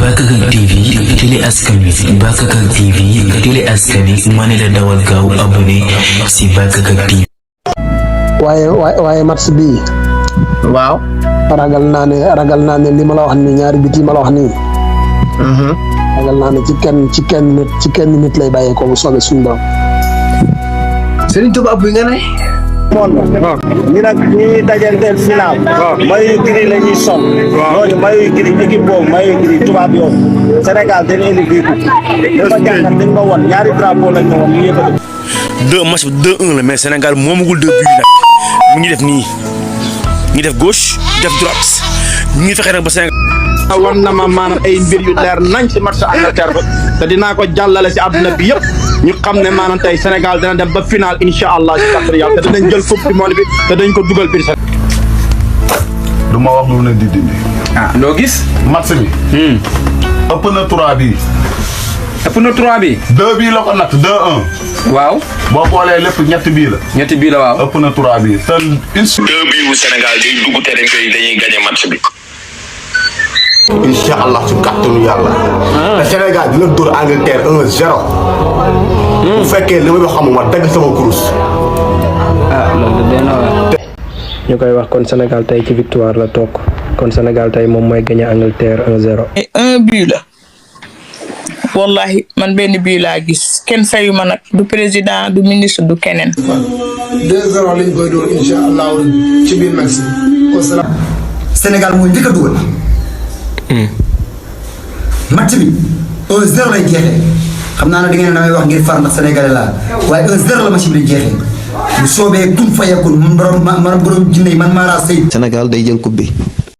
Bakakak TV télé askan wi Bakakak TV télé askan wi mane la dawal gaaw abonné si Bakakak TV. waaye match bi waaw ragal naa ne li ma la wax ni ñaari biti ma la wax ni ragal naa ne ci kenn nit lay bàyyee ko bu soobee suñu borom. Serigne Touba bu nga ne ñi nag ñi dajanteel final mayu gris la ñuy sol ñooñu mayu gris équipe boobu mayu gris tubaab yow Sénégal dañ indi bii dafa jàngat dañ ma won ñaari drapeau lañ ma won ñu yëkkati 2 match 2-1 la mais Sénégal moomagul 2 buts nag mu ngi def nii ngi def gauche def droite ñu ngi fexe nag ba Sénégal wan na ma maanaam ay mbir yu leer nañ ci match Angleterre ba te dinaa ko jàllale si àdduna bi yëpp ñu xam ne maanaam tey Sénégal dina dem ba final incha allah ci kàttan yàlla te dinañ jël coupe du monde bi te dañ ko dugal biir du ma wax lu ne di dindi. ah loo gis match bi. ëpp na 3 bi. ëpp na 3 bi 2 bii la ko natt 2-1. waaw boo xoolee lépp ñetti bii la. ñetti bii la waaw ëpp na 3 bi te 2 bii bu Sénégal day dugg te dañuy gagné match bi. incha allah ci kàttanu yàlla. te Sénégal dina dóor Angleterre 1-0. bu fekkee li ma wax xamuma dagg sama kurus. loolu de na ñu koy wax kon Sénégal tey ci victoire la toog kon Sénégal tey moom mooy gagné Angleterre 1-0. un but la wallahi man benn but laa gis kenn fayu ma nag du président du ministre du keneen. 2-0 lañ koy door incha allah ci biir match bi. Sénégal mooy njëkk a dugal. match bi 1-0 lay jeexee xam naa ne da ngeen damay wax ngir far ndax sénégalais laa waaye 1-0 la match bi lay jeexee bu soobee kun fayakun borom jinne yi man maa laa sëy. Sénégal day jël coupe bi